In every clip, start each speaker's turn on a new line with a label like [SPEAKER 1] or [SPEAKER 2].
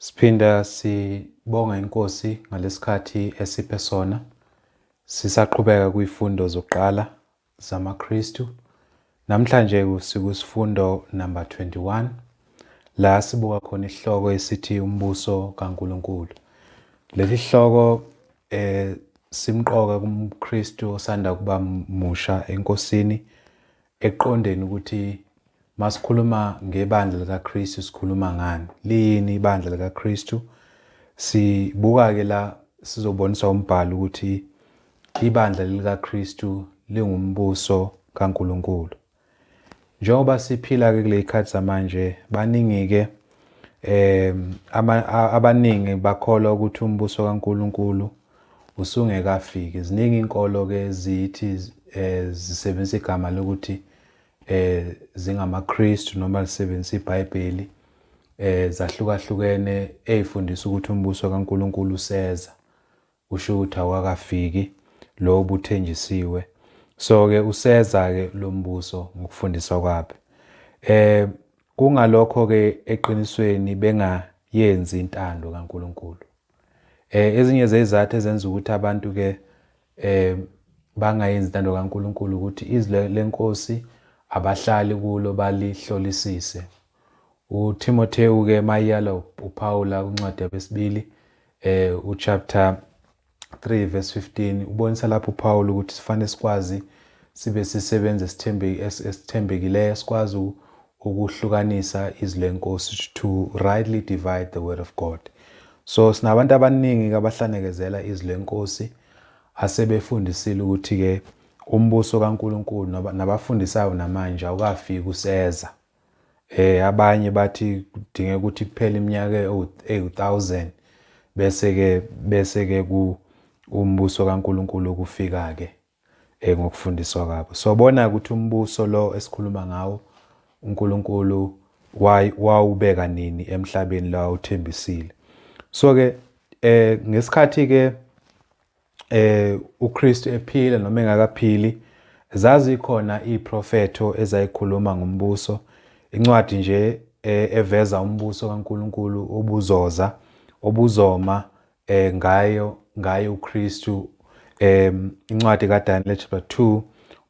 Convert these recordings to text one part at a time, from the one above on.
[SPEAKER 1] Siphinda sibonga iNkosi ngalesikhathi esiphe sona. Sisaqhubeka kwifundo zokuqala zamaKristu. Namhlanje sikusifundo number 21 la sibuka khona isihloko esithi umbuso kaNkulunkulu. Leli sihloko simqoka kumKristu osanda kuba musha eNkosini ekuqondeni ukuthi masikhuluma ngebandla likaKristu sikhuluma ngani. Liyini ibandla likaKristu? Sibuka-ke la sizoboniswa umbhalo ukuthi ibandla likaKristu lingumbuso kaNkulunkulu. Njengoba siphila-ke kule khathi zamanje, baningi-ke abaningi bakholwa ukuthi umbuso kaNkulunkulu usungekafiki. Ziningi inkolo-ke zithi zisebenzisa igama lokuthi zingamaKristu noma lisebenzisa iBhayibheli, zahlukahlukene ey'fundisa ukuthi umbuso kaNkulunkulu useza. Kusho ukuthi awukakafiki lo obuthenjisiwe. So-ke useza-ke lo mbuso ngokufundiswa kwabo. Kungalokho-ke eqinisweni bengayenzi intando kaNkulunkulu. Ezinye zezizathu ezenza ukuthi abantu-ke bangayenzi intando kaNkulunkulu ukuthi izwi leNkosi abahlali kulo balihlolisise. UTimothewu-ke mayala uPawula kwincwadi yabesibili uchapter 3 verse 15 ubonisa lapho uPaul ukuthi sifanele sikwazi sibe sisebenza esithembekileyo, sikwazi ukuhlukanisa izwi leNkosi, to rightly divide the word of God. So sinabantu abaningi abahlanekezela izwi leNkosi asebefundisile ukuthi ke umbuso kaNkulunkulu nabafundisayo namanje awukafiki, useza. Abanye bathi kudingeka ukuthi kuphele iminyaka ewu-1000 bese-ke ku umbuso kaNkulunkulu kufika-ke ngokufundiswa kwabo. So bona ukuthi umbuso lo esikhuluma ngawo uNkulunkulu wawubeka nini emhlabeni la uthembisile. So-ke ngesikhathi-ke uKristu ephila noma engakaphili, zazikhona iziprofetho ezayikhuluma ngombuso. Incwadi nje eveza umbuso kaNkulunkulu obuzoza, obuzoma ngaye uKristu, incwadi kaDaniel chapter 2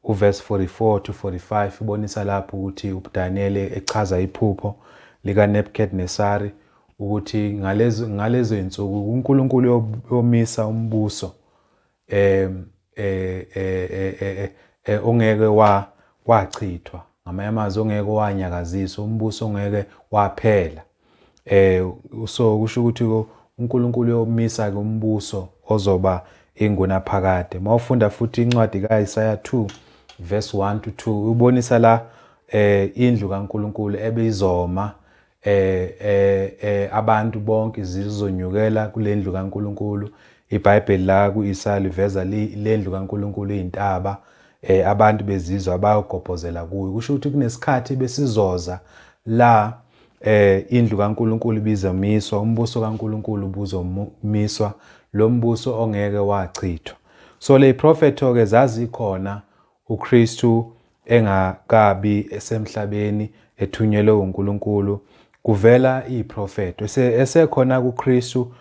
[SPEAKER 1] uverse 44 to 45 ibonisa lapho ukuthi uDaniel echaza iphupho likaNebuchadnezzar ukuthi ngalezo insuku uNkulunkulu uyomisa umbuso ongeke wachithwa, ngamanye amazwi ongeke wanyakaziswa, umbuso ongeke waphela. So kusho ukuthi uNkulunkulu uyomisa ke umbuso ozoba ingunaphakade. Mawufunda futhi incwadi kaIsaya 2 verse 1 to 2 ubonisa la indlu kaNkulunkulu ebizoma, abantu bonke zizonyukela kulendlu kaNkulunkulu. IBhayibheli la kuIsaya liveza lendlu kaNkulunkulu iyintaba, abantu bezizwe abayogobhozela kuyo. Kusho ukuthi kunesikhathi besizoza la indlu kaNkulunkulu ibizomiswa, umbuso kaNkulunkulu ubuzomiswa, lo mbuso ongeke wachithwa. So le prophet ke zazikhona uKristu engakabi esemhlabeni ethunyelwe uNkulunkulu, kuvela iprofeto esekhona kuKristu.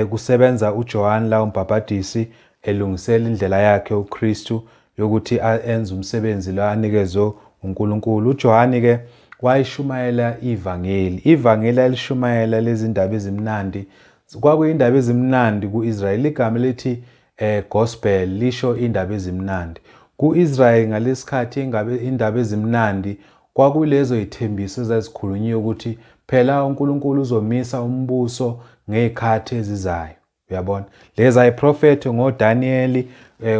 [SPEAKER 1] Kusebenza uJohn la umbhabhadisi elungisela indlela yakhe uKristu yokuthi enze umsebenzi lo anikezwe uNkulunkulu. uJohn ke wayishumayela ivangeli, ivangeli alishumayela lezindaba ezimnandi, kwakuyindaba ezimnandi kuIsrael. Igama elithi gospel lisho indaba ezimnandi kuIsrael ngalesikhathi. Ingabe indaba ezimnandi kwakulezo ithembiso ezazikhulunyiwe ukuthi phela uNkulunkulu uzomisa umbuso ngezikhathi ezizayo. Uyabona, lezi ayiprofetho ngoDaniel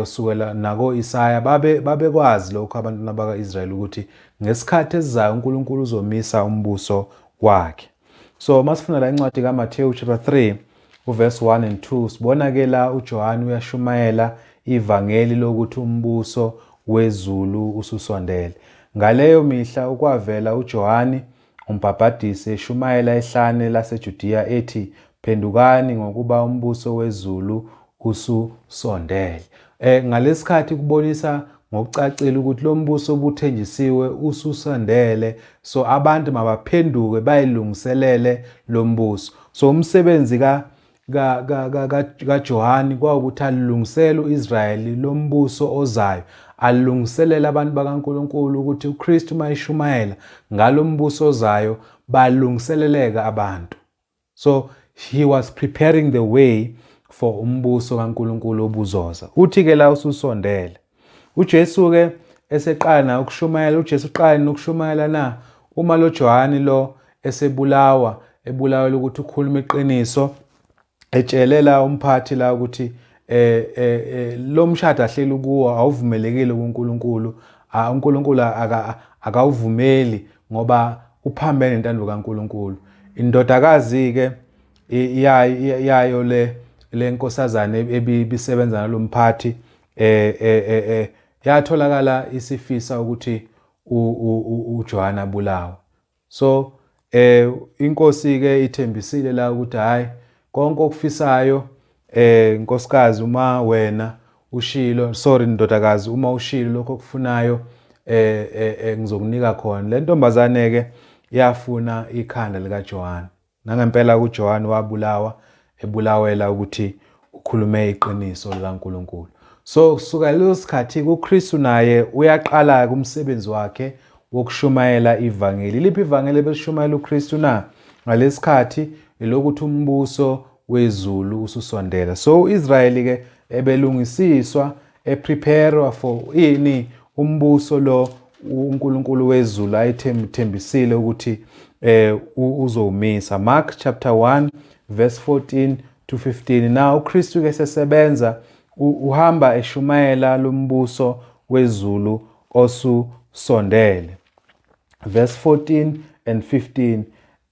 [SPEAKER 1] usukela nako Isaya, babekwazi lokho abantwana bakaIsrael ukuthi ngesikhathi esizayo uNkulunkulu uzomisa umbuso wakhe. So masifunda la incwadi kaMathewu chapter 3 uverse 1 and 2, sibona ke la uJohn uyashumayela ivangeli lokuthi umbuso wezulu ususondele. Ngaleyo mihla ukwavela uJohani umbhabhadisi eshumayela ehlane laseJudiya ethi, phendukani ngokuba umbuso wezulu ususondele. Ngalesikhathi kubonisa ngokucacile ukuthi lo mbuso obuthenjisiwe ususondele, so abantu mabaphenduke bayilungiselele lo mbuso. So umsebenzi ka kaJohani kwawukuthi alungisele uIsrayeli lo mbuso ozayo, alungiselele abantu bakaNkulunkulu ukuthi uKristu uma eshumayela ngalo mbuso ozayo balungiseleleka abantu. So he was preparing the way for umbuso kaNkulunkulu obuzoza. Uthi-ke la ususondele. UJesu-ke eseqala na ukushumayela, uJesu uqala nini ukushumayela na? Uma lo Johani lo esebulawa, ebulawela ukuthi ukhuluma iqiniso, etshelela umphathi la ukuthi lo mshado ahleli kuwo awuvumelekile kuNkulunkulu, uNkulunkulu akawuvumeli ngoba uphambene nentando kaNkulunkulu. Indodakazi-ke yayo le nkosazane ebisebenza nalomphathi yatholakala isifisa ukuthi uJohane abulawe. So inkosi ke ithembisile la ukuthi hayi, konke okufisayo nkosikazi, uma wena ushilo, sorry ndodakazi, uma ushilo lokho okufunayo ngizokunika khona. Le ntombazane ke yafuna ikhanda likaJohane. Nangempela uJohane wabulawa, ebulawela ukuthi ukhulume iqiniso likaNkulunkulu. So kusuka leso sikhathi uKristu naye uyaqala umsebenzi wakhe wokushumayela ivangeli. Liphi ivangeli ebelishumayela uKristu na? Ngalesikhathi elokuthi umbuso wezulu ususondela. So uIsrayeli ke ebelungisiswa, epreparewa for ini? Umbuso lo uNkulunkulu wezulu ayethembisile ukuthi uzowumisa. Mark chapter 1 verse 14 to 15. Now uKristu ke sesebenza, uhamba eshumayela lombuso wezulu osusondele. Verse 14 and 15.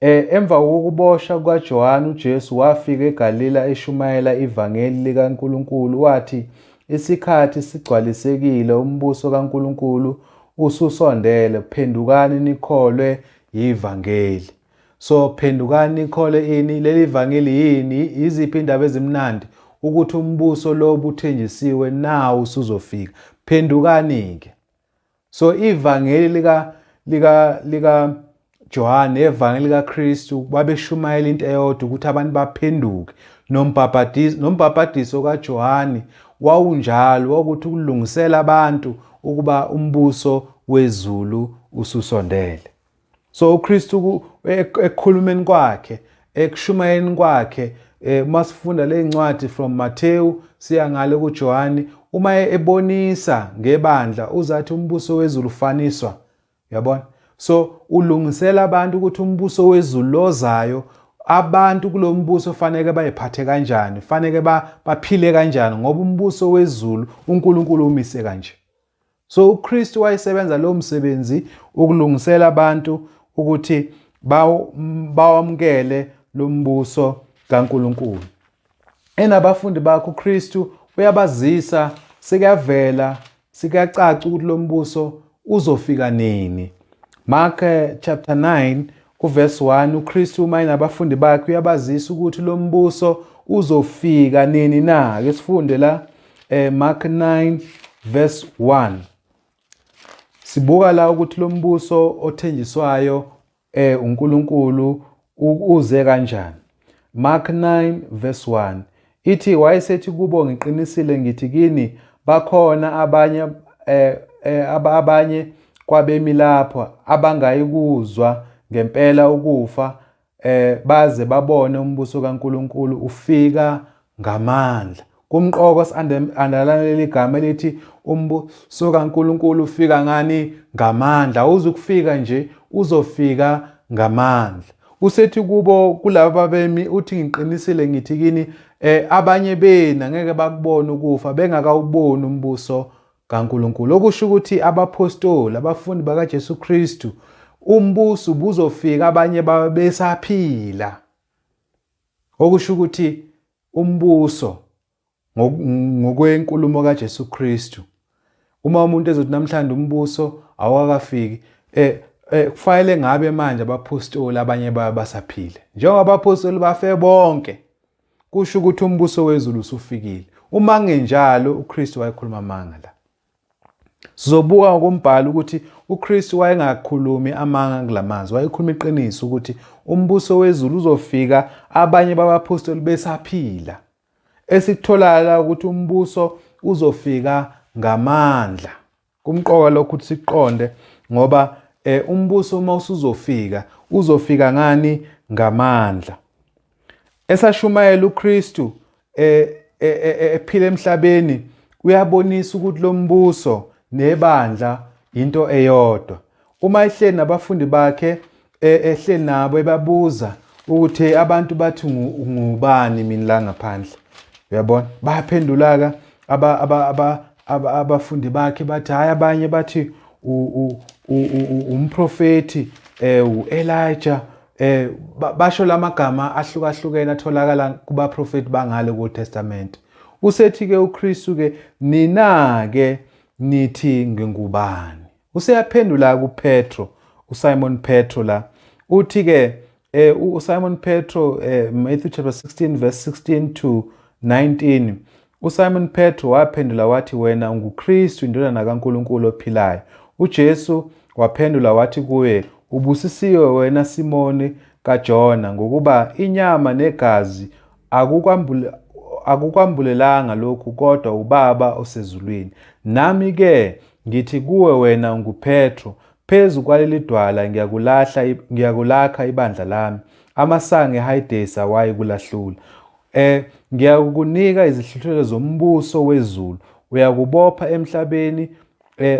[SPEAKER 1] Emva kokuboshwa kukaJohane, uJesu wafika eGalila eshumayela ivangeli likaNkulunkulu, wathi, isikhathi sigcwalisekile, umbuso kaNkulunkulu ususondele, phendukani nikholwe yivangeli. So phendukani nikholwe ini? Leli vangeli yini? Iziphi indaba ezimnandi? Ukuthi umbuso lo obuthenjisiwe nawo usuzofika. Phendukani-ke. So ivangeli lika Johane, evangeli likaKristu, babeshumayela into eyodwa, ukuthi abantu baphenduke. Nombhabhadiso kaJohane wawunjalo, wakuthi ukulungisela abantu ukuba umbuso wezulu ususondele. So uKristu ekukhulumeni kwakhe, ekushumayeleni kwakhe, uma sifunda le ncwadi from Matthew siya ngale kuJohane, uma ebonisa ngebandla uzathi umbuso wezulu ufaniswa, uyabona? So ulungisela abantu ukuthi umbuso wezulu lozayo, abantu kulo mbuso faneke bayiphathe kanjani, faneke baphile kanjani, ngoba umbuso wezulu uNkulunkulu umise kanje. So uKristu wayesebenza lo msebenzi ukulungisela abantu ukuthi bawamukele lo mbuso kaNkulunkulu. Enabafundi bakhe uKristu uyabazisa, sekuyavela, sekuyacaca ukuthi lo mbuso uzofika nini. Mark chapter 9 uverse 1, uKristu uma enabafundi bakhe uyabazisa ukuthi lo mbuso uzofika nini na. Ake sifunde la Mark 9 verse 1. Sibuka la ukuthi lo mbuso othenjiswayo uNkulunkulu uze kanjani. Mark 9 verse 1 ithi, wayesethi kubo, ngiqinisile ngithi kini, bakhona abanye kwabemi lapho abangayikuzwa ngempela ukufa baze babone umbuso kaNkulunkulu ufika ngamandla. Kumqoko si-underline leli gama elithi umbuso kaNkulunkulu ufika ngani? Ngamandla. Awuzukufika nje, uzofika ngamandla. Usethi kubo, kulaba bemi, uthi ngiqinisile ngithi kini, abanye benu angeke bakubone ukufa bengakawuboni umbuso kaNkulunkulu. Okusho ukuthi abaphostoli, abafundi bakaJesu Kristu, umbuso ubuzofika abanye besaphila. Okusho ukuthi umbuso ngokwenkulumo kaJesu Kristu, uma umuntu ezothi namhlanje umbuso awakafiki, kufanele ngabe manje abaphostoli abanye basaphila. Njengoba abaphostoli bafe bonke, kusho ukuthi umbuso wezulu usufikile. Uma kungenjalo, uKristu wayekhuluma amanga la. Sizobuka ngokombhalo ukuthi uKristu wayengakhulumi amanga kulamazwi, wayekhuluma iqiniso ukuthi umbuso wezulu uzofika abanye babaphostoli besaphila. Esikutholayo la ukuthi umbuso uzofika ngamandla. Kumqoka lokhu ukuthi siqonde ngoba umbuso uma usuzofika uzofika ngani? Ngamandla. Esashumayela uKristu ephila emhlabeni uyabonisa ukuthi lo mbuso nebandla into eyodwa. Uma ehleli nabafundi bakhe ehleli nabo ebabuza ukuthi abantu bathi ngubani mina la ngaphandle, uyabona, bayaphendula-ke abafundi bakhe bathi hhayi, abanye bathi umprofethi u-Elijah, basho lamagama ahlukahlukene atholakala kubaprofethi bangale ku-Old Testament. Usethi-ke uKristu-ke, nina-ke nithi ngingubani? Useyaphendula kuPetro, uSimon Petro la. Uthi-ke uSimon Petro, Matthew chapter 16 verse 16 to 19. USimon Petro waphendula wathi, wena unguKristu indodana kaNkulunkulu ophilayo. UJesu waphendula wathi kuye, ubusisiwe wena Simoni kaJona, ngokuba inyama negazi akukwambulelanga lokhu, kodwa uBaba osezulwini. Nami-ke ngithi kuwe, wena unguPetro, phezu kwaleli dwala ngiyakulakha ibandla lami, amasango eHayidesi awayikulahlula. Ngiyakukunika izihluthulelo zombuso wezulu, uyakubopha emhlabeni,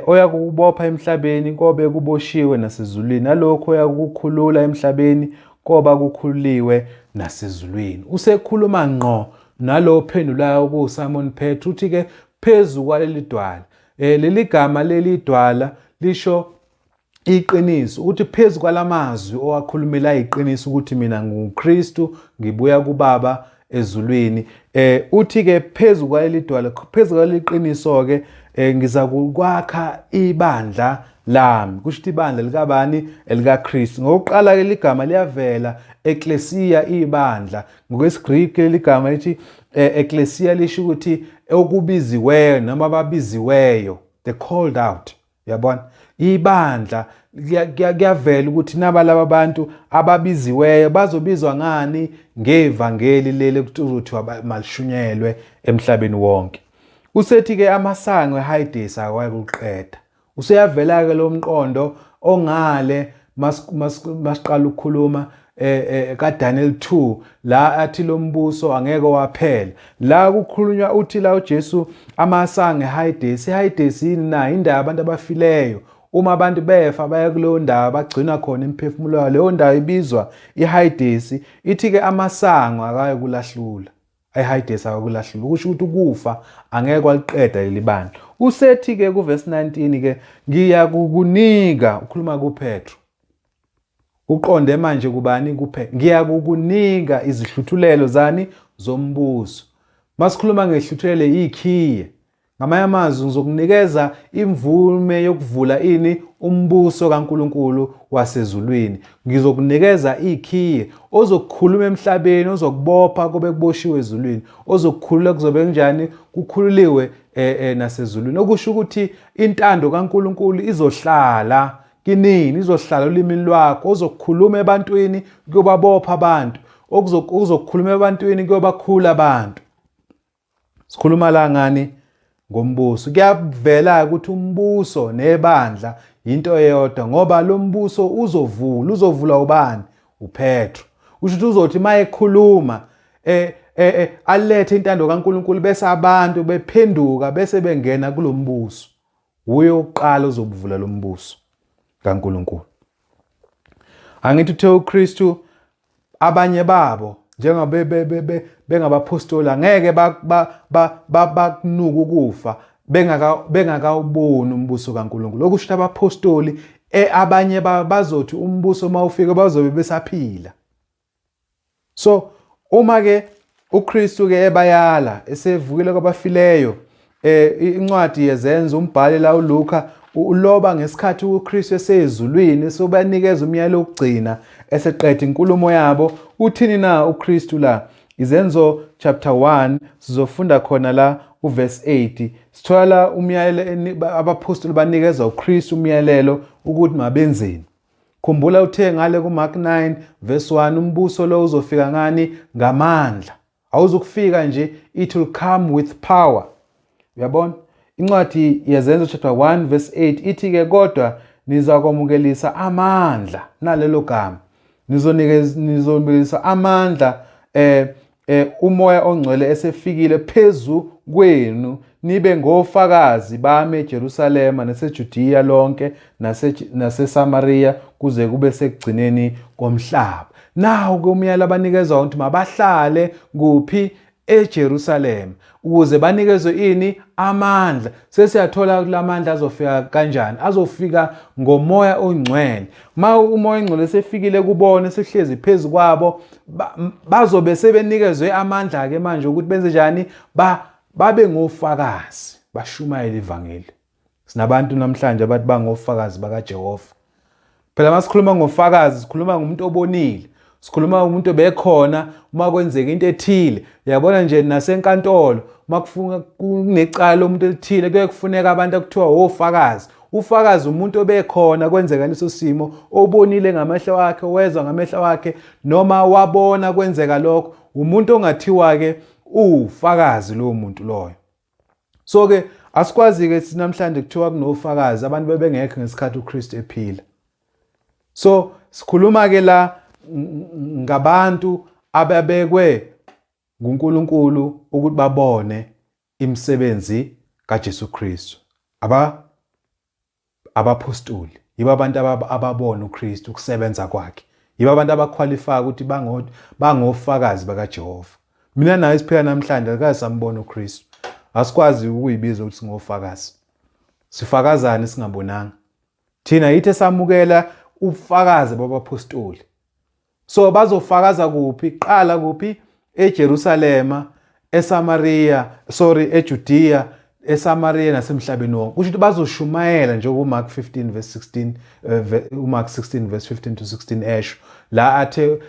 [SPEAKER 1] oyakukubopha emhlabeni kobe kuboshiwe nasezulwini, nalokho oyakukukhulula emhlabeni koba kukhululiwe nasezulwini. Usekhuluma ngqo nalo ophendulayo kuSimon Petro, uthi-ke phezu kwaleli dwala. Leli gama leli dwala lisho iqiniso, ukuthi phezu kwalamazwi owakhulumela iqiniso ukuthi mina nginguKristu, ngibuya kuBaba ezulwini. Uthi ke phezu kwaleli dwala, phezu kwaleli qiniso ke ngiza kukwakha ibandla lami. Kusho ukuthi ibandla likabani? ElikaKristu. Ngokuqala ke ligama liyavela ekklesia, ibandla. NgokwesiGreek leli gama lithi ekklesia lisho ukuthi okubiziweyo noma ababiziweyo, the called out. Uyabona, ibandla kuyavela ukuthi naba laba bantu ababiziweyo bazobizwa ngani? Ngevangeli leli kuthiwa malishunyelwe emhlabeni wonke. Usethi ke amasango eHayidesi awakuqeda. Useyavela ke lo mqondo ongale masiqala ukukhuluma kaDaniel 2 la athi lo mbuso angeke waphela. La kukhulunywa uthi la uJesu amasango eHayidesi. IHayidesi yini na? Indawo abantu abafileyo. Uma abantu befa baya kuleyo ndawo bagcina khona imiphefumulo yabo. Leyo ndawo ibizwa iHayidesi. Ithi ke amasango akaye kulahlula. IHayidesi akakulahlula. Kusho ukuthi ukufa angeke kwaliqeda leli bandla. Usethi ke kuverse 19 ke ngiyakukunika, ukhuluma kuPetro. Uqonde manje kubani? KuPetro. Ngiyakukunika izihluthulelo zani? Zombuso. Masikhuluma ngehluthulelo ikhiye. Ngamanye amazwi ngizokunikeza imvume yokuvula ini? Umbuso kaNkulunkulu wasezulwini. Ngizokunikeza ikhiye ozokukhuluma emhlabeni, ozokubopha kube kuboshiwe ezulwini, ozokukhulula kuzobe kunjani? Kukhululiwe nasezulwini. Okusho ukuthi intando kaNkulunkulu izohlala kinini, izohlala olimini lwakho, ozokukhuluma ebantwini kuyobabopha abantu, ozokukhuluma ebantwini kuyobakhula abantu. Sikhuluma la ngani? Ngombuso. Kuyavela ukuthi umbuso nebandla into eyodwa, ngoba lo mbuso uzovula, uzovula ubani? uPetro. Kusho ukuthi uzothi mayekhuluma alethe intando kaNkuluNkulu bese abantu bephenduka bese bengena kulombuso. Uye oqala ozobuvula lo mbuso kaNkuluNkulu. Angithi uthe uKristu abanye babo njengoba bengabaphostoli angeke bakunuka ukufa bengakawuboni umbuso kaNkuluNkulu. Okusho ukuthi abaphostoli abanye bazothi umbuso mawufika bazobe besaphila. So uma ke uKristu ke ebayala esevukile kwabafileyo, incwadi yezenzo umbhali la uLuka uloba ngesikhathi uKristu esezulwini sobanikeza umyalo wokugcina eseqeda inkulumo yabo. Uthini na uKristu la? Izenzo chapter 1 sizofunda khona la uverse 8 sithola la umyalelo, abaphostoli banikeza uKristu umyalelo ukuthi mabenzeni. Khumbula uthe ngale kuMark 9 verse 1 umbuso lo uzofika ngani? Ngamandla. Awuzukufika nje, it will come with power. Uyabona? Incwadi yeZenzo chapter 1 verse 8 ithi ke kodwa nizakwamukelisa amandla nalelo gama. Nizonikeza nizomukelisa amandla umoya ongcwele esefikile phezu kwenu nibe ngofakazi bami eJerusalema naseJudiya lonke naseSamariya kuze kube sekugcineni komhlaba. Nawu ke umyalo abanikezwa ukuthi mabahlale kuphi? eJerusalema ukuze banikezwe ini? Amandla. Sesiyathola ukuthi lamandla azofika kanjani? Azofika ngomoya ongcwele. Ma umoya ongcwele sefikile kubona, sehlezi phezu kwabo, bazobe sebenikezwe amandla ke manje ukuthi benze njani? Babe ngofakazi, bashumayele ivangeli. Sinabantu namhlanje abathi bangofakazi bakaJehova. Phela masikhuluma ngofakazi sikhuluma ngomuntu obonile. Sikhuluma ngomuntu obekhona uma kwenzeka into ethile. Uyabona nje nasenkantolo uma kufuneka kunecala umuntu elithile kuye kufuneka abantu akuthiwa ofakazi. Ufakazi umuntu obekhona kwenzeka leso simo, obonile ngamehlo akhe, wezwa ngamehlo akhe noma wabona kwenzeka lokho. Umuntu ongathiwa ke uwufakazi lowo muntu loyo. So ke asikwazi ke namhlanje kuthiwa kunofakazi abantu bebengekho ngesikhathi uKristu ephila. So sikhuluma ke la ngabantu ababekwe nguNkulunkulu ukuthi babone imisebenzi kaJesu Kristu. Aba abaphostoli yibo abantu ababona uKristu ukusebenza kwakhe, yibo abantu abakhwalifaya ukuthi bangofakazi bakaJehova. Mina naye siphila namhlanje akaze sambona uKristu, asikwazi ukuyibiza ukuthi singofakazi. Sifakazani singabonanga? Thina yithi esamukela ubufakazi babaphostoli. So bazofakaza kuphi? Qala kuphi? EJerusalema, eSamaria, sorry, eJudiya, eSamaria nasemhlabeni wonke. Kusho ukuthi bazoshumayela njengoba uMark 15 verse 16 uMark 16 verse 15 to 16 esho la athe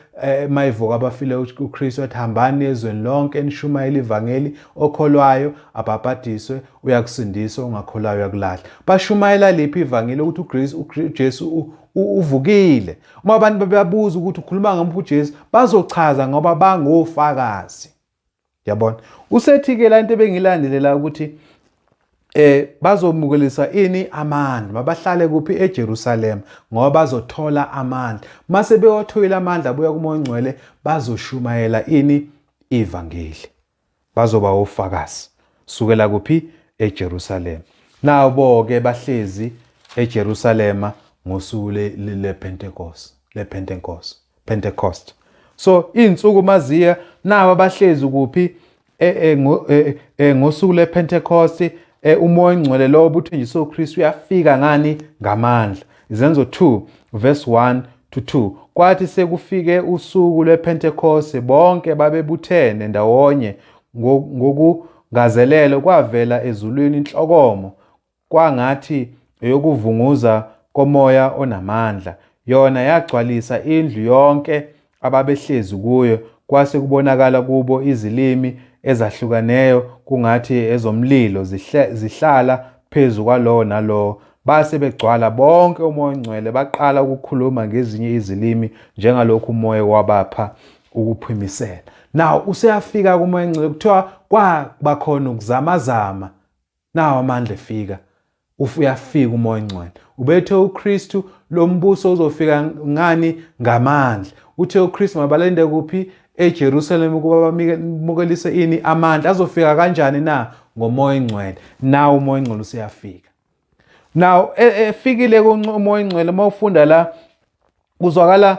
[SPEAKER 1] mayivuka abafile uKristu athi hambani ezweni lonke nishumayele ivangeli, okholwayo abhabhadiswe uyakusindiswa, ongakholwayo uyakulahla. Bashumayela liphi ivangeli? Ukuthi uJesu uvukile. Uma abantu bebabuza ukuthi ukhuluma ngamuphi uJesu, bazochaza ngoba bangofakazi. Yabona? Usethi-ke la into ebengilandele la ukuthi bazomukelisa ini amandla, mabahlale kuphi? eJerusalema, ngoba bazothola amandla. Mase bewatholile amandla abuya kuMoya oNgcwele, bazoshumayela ini? Ivangeli. Bazoba ofakazi. Sukela kuphi? EJerusalema. Nabo-ke bahlezi eJerusalema ngosuku lePentecost, lePentecost, Pentecost. So izinsuku maziya nabo abahlezi kuphi ngosuku lePentecost, uMoya oNgcwele lo obuthenjiswe uKristu uyafika ngani? Ngamandla. Izenzo 2 verse 1 to 2. Kwathi sekufike usuku lwePentecost bonke babebuthene ndawonye, ngokungazelelwe kwavela ezulwini inhlokomo kwangathi eyokuvunguza komoya onamandla, yona yagcwalisa indlu yonke ababehlezi kuyo. Kwase kubonakala kubo izilimi ezahlukaneyo kungathi ezomlilo zihlala phezu kwalowo nalowo. Base begcwala bonke uMoya oNgcwele, baqala ukukhuluma ngezinye izilimi njengalokhu uMoya wabapha ukuphimisela. Now useyafika kuMoya oNgcwele, kuthiwa kwaba khona ukuzamazama. Nawo amandla efika, uyafika uMoya oNgcwele. Ubethe uKristu lo mbuso uzofika ngani? Ngamandla. Uthe uKristu mabalinde kuphi? eJerusalema ukuba bamukelise ini? Amandla. Azofika kanjani na? NgoMoya oNgcwele. Nawo uMoya oNgcwele useyafika. Now efikile uMoya oNgcwele, uma ufunda la kuzwakala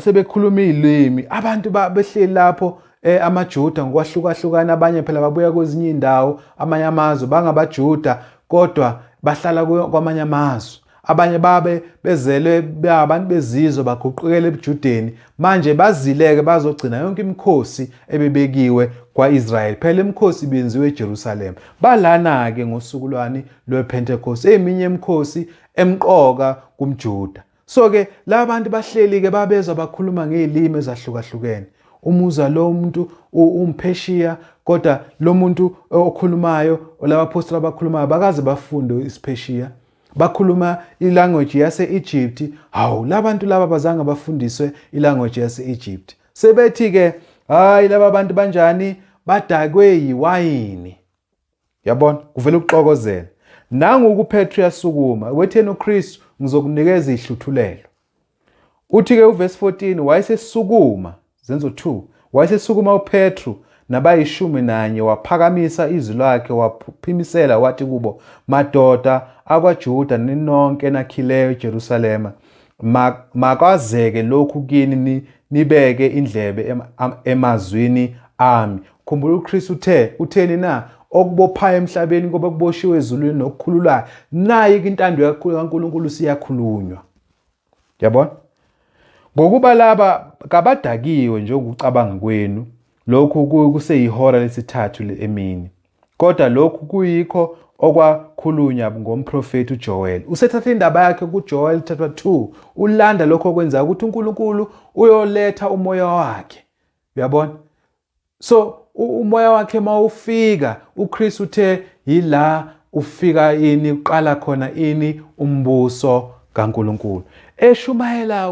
[SPEAKER 1] sebekhuluma izilimi abantu behleli lapho, amaJuda ngokwahlukahlukana, abanye phela babuya kwezinye indawo, amanye amazwe, bangabaJuda kodwa bahlala kwamanye amazwe, abanye babe bezelwe abantu bezizwe baguqukela ebuJudeni, manje bazileke bazogcina yonke imikhosi ebebekiwe kwa-Israyeli. Phela imikhosi ibenziwe eJerusalema. Balana-ke ngosuku lwani? LwePentecost, eminye imikhosi emqoka kumJuda. So ke labantu bahleli ke babezwa bakhuluma ngezilimi ezahlukahlukene. Umuzwa lo muntu umpheshiya, kodwa lo muntu okhulumayo, labaphostoli abakhulumayo bakaze bafunde isipheshiya. Bakhuluma ilanguage yase-Egypt. Hawu, labantu laba bazange bafundiswe ilanguage yase-Egypt. Sebethi-ke, hayi laba bantu banjani, badakwe yiwayini. Yabona, kuvela ukuxokozela. Nangu uPetru uyasukuma, wetheni uKristu, ngizokunikeza ihluthulelo. Uthi-ke uvesi 14, wayesesukuma, Zenzo 2, wayesesukuma uPetru nabayishumi nanye, waphakamisa izwi lakhe, waphimisela wathi kubo, madoda akwaJuda ninonke nakhileyo eJerusalema, makwazeke lokhu kini, nibeke indlebe emazwini ami. Khumbula uKristu uthe, utheni na? Okubophayo emhlabeni kobe kuboshiwe ezulwini, nokukhululayo. Nayi intando kaNkulunkulu siyakhulunywa. Yabona? Ngokuba laba kabadakiwe njengokucabanga kwenu, lokhu kuseyihora lesithathu emini. Kodwa lokhu kuyikho okwakhulunywa ngomprofethi uJoel. Usethatha indaba yakhe kuJoel chapter 2, ulanda lokho okwenza ukuthi uNkulunkulu uyoletha umoya wakhe. Uyabona? So umoya wakhe mawufika, uKristu uthe yila ufika ini, uqala khona ini umbuso kaNkulunkulu. Eshumayela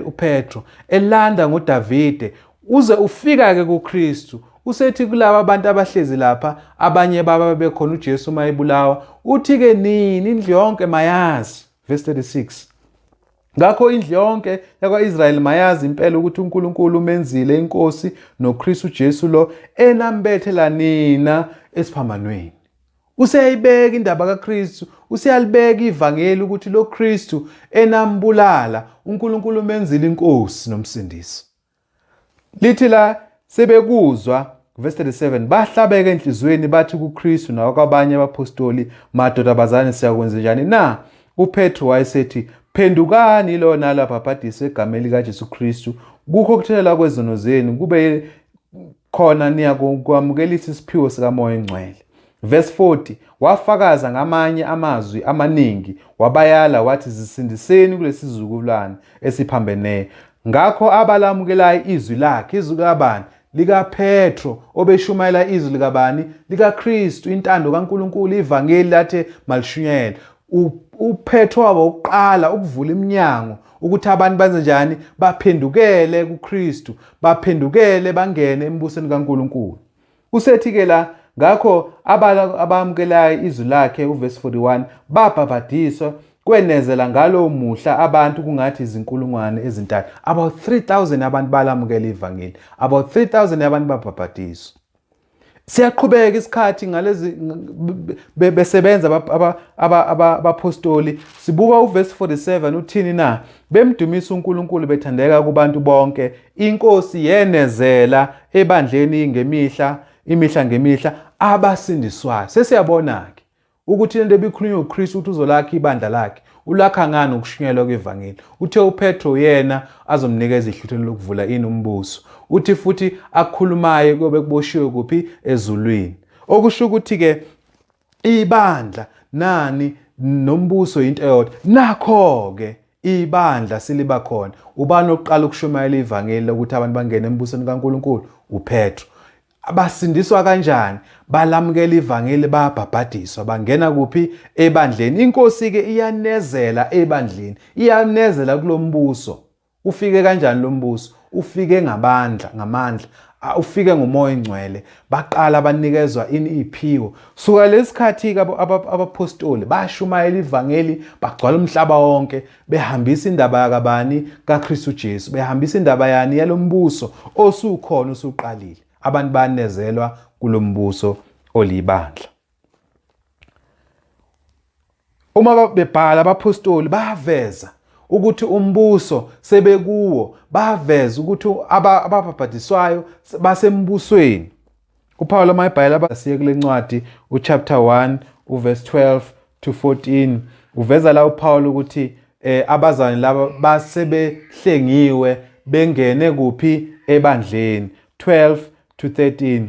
[SPEAKER 1] uPetro, elanda ngoDavide, uze ufika ke kuKristu. Usethi kulaba abantu abahlezi lapha, abanye baba bekhona uJesu mayebulawa, uthi ke nini indlu yonke mayazi. Verse 36. Ngakho indlu yonke yakwa-Israyeli mayazi impela ukuthi uNkulunkulu umenzile inkosi noKristu Jesu lo enambethela nina esiphambanweni. Useyayibeka indaba kaKristu, useyalibeka ivangeli ukuthi lo Kristu enambulala uNkulunkulu umenzile inkosi nomsindisi. Lithi la sebekuzwa verse 37, bahlabeka enhliziyweni bathi kuKristu nakwabanye abaphostoli, madoda bazalwane, siyakwenza njani na? UPetru wayesethi, phendukani lo nalo abhabhadiswe egameni likaJesu Kristu kukho ukuthelela kwezono zenu, kube khona niyakwamukelisa isiphiwo sikaMoya oNgcwele. Verse 40, wafakaza ngamanye amazwi amaningi, wabayala wathi, zisindiseni kulesi sizukulwane esiphambeneyo. Ngakho abalamukelayo izwi lakhe, izwi likabani? LikaPetro, obeshumayela izwi likabani? LikaKristu, intando kaNkulunkulu, ivangeli lathe malishunyayelwe. UPetro waba uqala ukuvula iminyango ukuthi abantu benze njani? Baphendukele kuKristu, baphendukele bangene embusweni kaNkulunkulu. Usethi-ke la, ngakho abamukelayo izwi lakhe, uvesi 41, babhabhadiswa, kwenezela ngalowo muhla abantu kungathi izinkulungwane ezintathu. About 3000 abantu balamukela ivangeli. About 3000 abantu babhabhadiswa. Siyaqhubeka isikhathi ngalezi besebenza abaphostoli. Sibuka uvesi 47 uthini na? Bemdumisa uNkulunkulu bethandeka kubantu bonke. INkosi yenezela ebandleni ngemihla, imihla ngemihla abasindiswayo. Sesiyabona-ke ukuthi lento ebikhulunywa uKristu ukuthi uzolakha ibandla lakhe, ulakha ngani? Ukushunyelwa kwevangeli. Uthe uPetro yena azomnikeza ihluthelo lokuvula ini umbuso. Uthi futhi akukhulumayo kuyobe kuboshiwe kuphi? Ezulwini. Okusho ukuthi-ke ibandla nani nombuso into eyodwa. Nakho-ke ibandla siliba khona. Ubani oqala ukushumayela ivangeli lokuthi abantu bangene embusweni kaNkulunkulu? UPetro. Abasindiswa kanjani? Balamukela ivangeli, bayabhabhadiswa, bangena kuphi? Ebandleni. Inkosi-ke iyanezela ebandleni, iyanezela kulombuso. Ufike kanjani lo mbuso? Ufike ngabandla, ngamandla. Ufike ngomoya ongcwele. Baqala banikezwa ini iphiwo. Suka lesikhathi-ke abaphostoli bashumayela ivangeli, bagcwala umhlaba wonke, behambisa indaba yakabani? KaKristu Jesu. Behambisa indaba yani? Yalombuso osukhona, osuqalile. Abantu banezelwa kulombuso olibandla. Uma bebhala abaphostoli bayaveza ukuthi umbuso sebekuwo, bayaveza ukuthi ababhabhadiswayo basembusweni. UPawulu uma ebhalela abasiye kule ncwadi uchapter 1 uverse 12 to 14 uveza la uPawulu ukuthi abazalwane laba basebehlengiwe bengene kuphi? Ebandleni. 12 to 13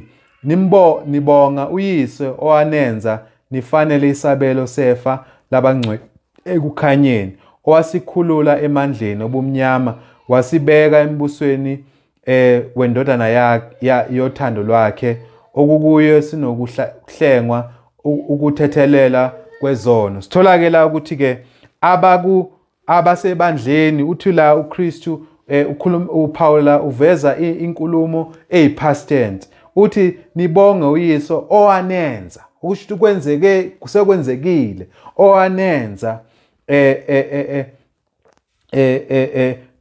[SPEAKER 1] Nimbo nibonga uyise owanenza nifanele isabelo sefa labangcwele ekukhanyeni, owasikhulula emandleni obumnyama wasibeka embusweni wendodana yothando lwakhe, okukuyo sinokuhlengwa, ukuthethelela kwezono. Sithola ke la ukuthi ke abasebandleni, uthi la uKristu ukhuluma, uPaula uveza inkulumo eyi-past tense, uthi nibonge uYiso owanenza, ukusho ukuthi kwenzeke, kusekwenzekile, owanenza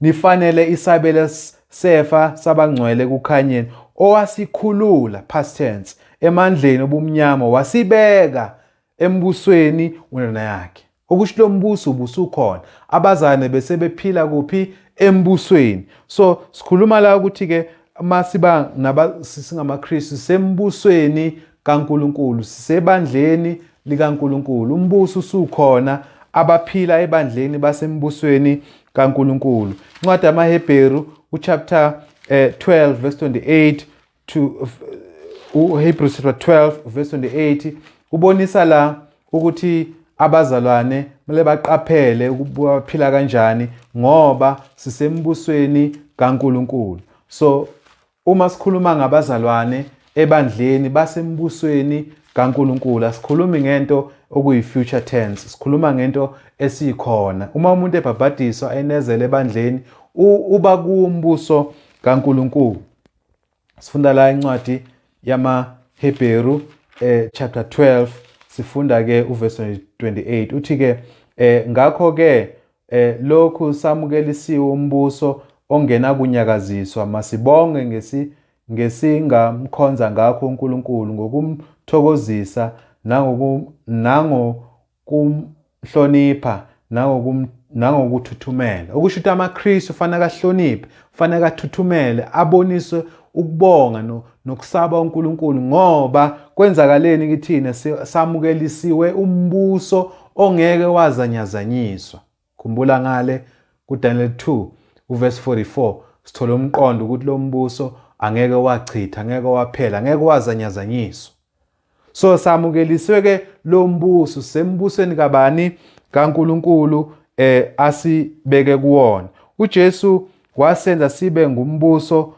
[SPEAKER 1] nifanele isabelo sefa sabangcwele kukhanyeni, owasikhulula, past tense, emandleni obumnyama, wasibeka embusweni wendodana yakhe. Okusho lo mbuso ubusukhona, abazane bese bephila kuphi? Embusweni. So sikhuluma la ukuthi ke masiba singamaKristu, sembusweni kaNkuluNkulu, sisebandleni likaNkuluNkulu, umbuso usukhona, abaphila ebandleni basembusweni kaNkuluNkulu. Incwadi yamaHebheru uchapter 12 verse 28 to uHebrews chapter 12 verse 28 ubonisa la ukuthi abazalwane kumele baqaphele ukuba baphila kanjani, ngoba sisembusweni kaNkuluNkulu. So uma sikhuluma ngabazalwane ebandleni basembusweni kaNkuluNkulu, asikhulumi ngento okuyi-future tense, sikhuluma ngento esikhona. Uma umuntu ebhabhadiswa enezele ebandleni, uba kuwumbuso kaNkuluNkulu. Sifunda la incwadi yamaHebheru chapter 12, sifunda ke uverse 28, uthi ke ngakho ke lokhu samukelisiwe umbuso ongenakunyakaziswa, masibonge ngesingamkhonza ngakho uNkulunkulu ngokumthokozisa nangokumhlonipha nangokuthuthumela. Okusho ukuthi amaKristu fanele ahloniphe, fanele athuthumele, aboniswe ukubonga nokusaba uNkulunkulu, ngoba kwenzakaleni kithina? Samukelisiwe umbuso ongeke wazanyazanyiswa. Khumbula ngale kuDaniel 2 uverse 44, sithola umqondo ukuthi lo mbuso angeke wachitha, angeke waphela, angeke wazanyazanyiswa. So samukeliswe ke lo mbuso, sembusweni kabani? KaNkuluNkulu asibeke kuwona. uJesu wasenza sibe ngumbuso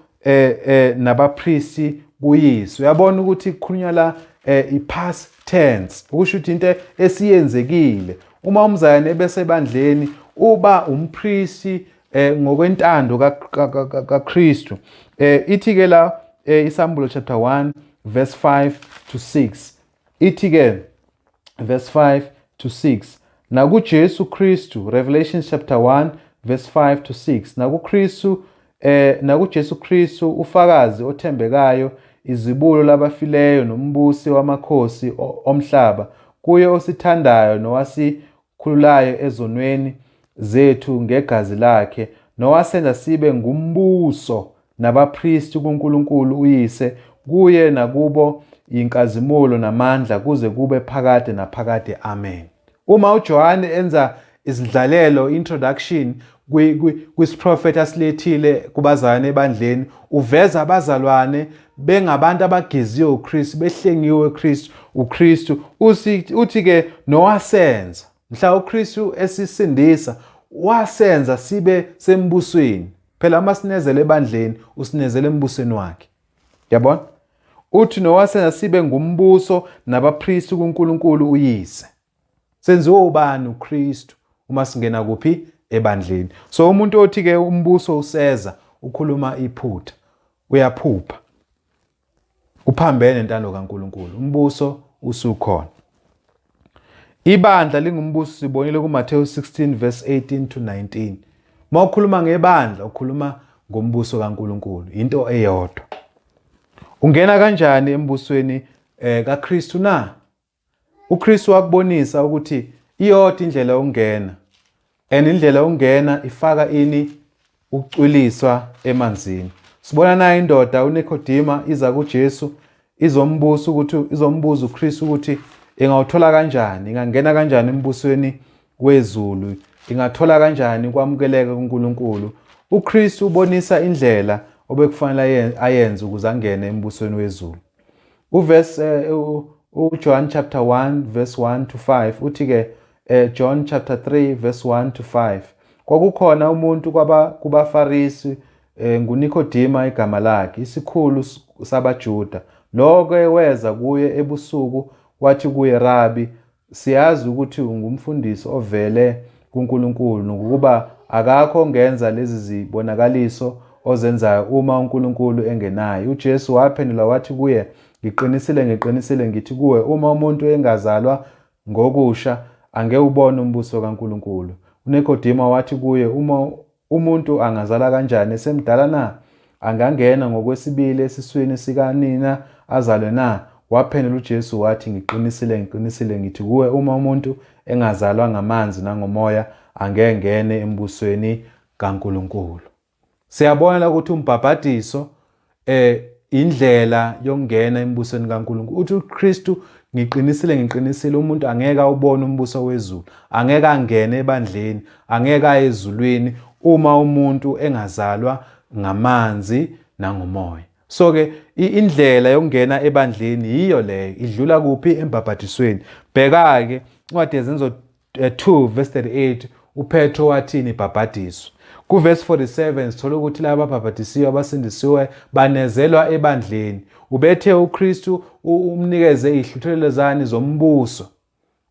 [SPEAKER 1] nabapristi kuyise. Uyabona ukuthi kukhulunywa la i-past tense, ukusho ukuthi into esiyenzekile. Uma umzalwane ebesebandleni uba umpristi ngokwentando kaKristu. Ithi ke la iSambulo chapter 1 verse 5 to 6, ithi ke verse 5 to 6, nakuJesu Kristu, Revelation chapter 1 verse 5 to 6, nakuKristu, nakuJesu Kristu ufakazi othembekayo, izibulo labafileyo nombusi wamakhosi omhlaba, kuye osithandayo nowasikhululayo ezonweni zethu ngegazi lakhe, nowasenza sibe ngumbuso nabapristi kuNkulunkulu uYise, kuye nakubo inkazimulo namandla kuze kube phakade naphakade. Amen. Uma uJohane enza izindlalelo, introduction kwisiprofetho asilethile kubazalwane ebandleni, uveza abazalwane bengabantu abageziwe uKristu, behlengiwe uKristu. UKristu uthi ke nowasenza, mhla uKristu esisindisa, wasenza sibe sembusweni. Phela uma sinezele ebandleni, usinezele embusweni wakhe. Yabona? Uthi nowasenza sibe ngumbuso nabapristi kuNkulunkulu uYise. Senziwe ubani? uKristu, uma singena kuphi? Ebandleni. So umuntu othi ke umbuso useza, ukhuluma iphutha, uyaphupha, uphambene nentando kaNkulunkulu. Umbuso usukhona. Ibandla lingumbuso, sibonile kuMathewu 16 verse 18 to 19. Uma ukhuluma ngebandla, ukhuluma ngombuso kaNkulunkulu, into eyodwa. Ungena kanjani embusweni kaKristu na? uKristu wakubonisa ukuthi iyodwa indlela yokungena, and indlela yokungena ifaka ini? Ukucwiliswa emanzini. Sibona nayo indoda uNikodema iza kuJesu izombusa ukuthi, izombuza uKristu ukuthi ingawuthola kanjani, ingangena kanjani embusweni wezulu, ingathola kanjani ukwamukeleka kuNkulunkulu. uKristu ubonisa indlela obekufanele ayenze ukuze angene embusweni wezulu. Uverse uJohn chapter 1 verse 1 to 5 uthi ke, John chapter 3 verse 1 to 5, kwakukhona umuntu kwaba kubaFarisi. nguNikodima igama lakhe, isikhulu sabaJuda. Lo-ke weza kuye ebusuku wathi kuye, Rabi, siyazi ukuthi ungumfundisi ovele kuNkulunkulu, nokuba akakho ongenza lezi zibonakaliso ozenzayo uma uNkulunkulu engenaye. UJesu waphendula wathi kuye, Ngiqinisile, ngiqinisile ngithi kuwe, uma umuntu engazalwa ngokusha angewubone umbuso kaNkulunkulu. UNikodima wathi kuye, uma umuntu angazalwa kanjani esemdala na? Angangena ngokwesibili esiswini sikanina azalwe na? Waphendula uJesu wathi, Ngiqinisile, ngiqinisile ngithi kuwe, uma umuntu engazalwa ngamanzi nangomoya angengene embusweni kaNkulunkulu. Siyabona la ukuthi umbhabhadiso indlela yokungena embusweni kaNkulunkulu. Uthi uKristu, ngiqinisile, ngiqinisile, umuntu angeke awubone umbuso wezulu, angeke angene ebandleni, angeke aye ezulwini uma umuntu engazalwa ngamanzi nangomoya. So ke indlela yokungena ebandleni yiyo leyo, idlula kuphi? Embhabhadisweni. Bheka ke incwadi yeZenzo 2 verse 38, uPetro wathini? Ibhabhadiswe. Kuverse 47 sithola ukuthi laba ababhabhadisiwe abasindisiwe banezelwa ebandleni. Ubethe uKristu umnikeze izihluthelelo zani zombuso.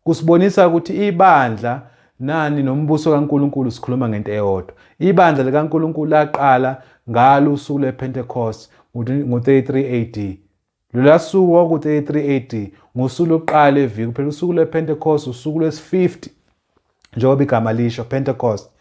[SPEAKER 1] Kusibonisa ukuthi ibandla nani nombuso kaNkulunkulu sikhuluma ngento eyodwa. Ibandla likaNkulunkulu laqala ngalo usuku lwePentecost ngo-33 AD. Lolu suku kwaku-33 AD, ngosuku lokuqala eviki. Phela usuku lwePentecost usuku lwesi-50, njengoba igama lisho, Pentecost.